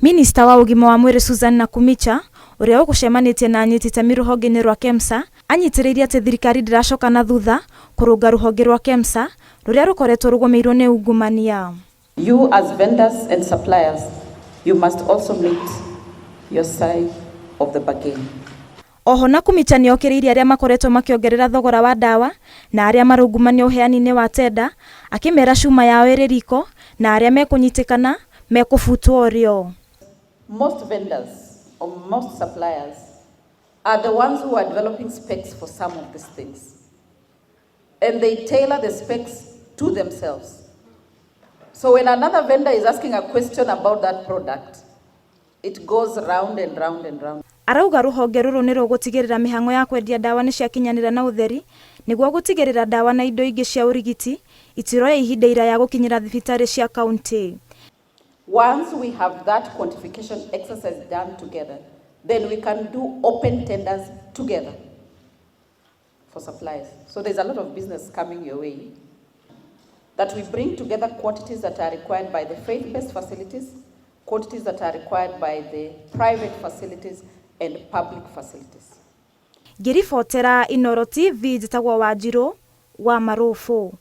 Minista wa ũgima wa mwĩrĩ Susan Nakhumicha ũrĩa ũgũcemanĩtie na anyiti itemi rũhonge-inĩ rwa KEMSA anyitĩrĩire atĩ thirikari ndĩracoka na thutha kũrũnga rũhonge rwa KEMSA rũrĩa rũkoretwo rũgũmĩirwo nĩ ungumania. You as vendors and suppliers, you must also meet your side of the bargain. Oho Nakhumicha nĩokĩrĩirie arĩa makoretwo makĩongerera thogora wa ndawa na arĩa maraungumania ũheani-inĩ wa tenda akĩmera cuma yao ĩrĩ riko na arĩa mekũnyitĩkana mekũbutwo rĩo. Most vendors or most suppliers are the ones who are developing specs for some of these things. And they tailor the specs to themselves. So when another vendor is asking a question about that product, it goes round and round and round. Arauga rũhonge rũrũ nĩ rũgũtigĩrĩra mĩhang'o ya kwendia ndawa nĩ ciakinyanĩra na ũtheri nĩguo gũtigĩrĩra ndawa na indo ingĩ cia ũrigiti itiroya ihinda iraya gũkinyĩra thibitarĩ cia kaunti. Once we have that quantification exercise done together, then we can do open tenders together for supplies. So there's a lot of business coming your way. That we bring together quantities that are required by the faith-based facilities, quantities that are required by the private facilities and public facilities. Ngĩribotera Inooro TV njĩtagwo Wanjirũ wa Marũbũ.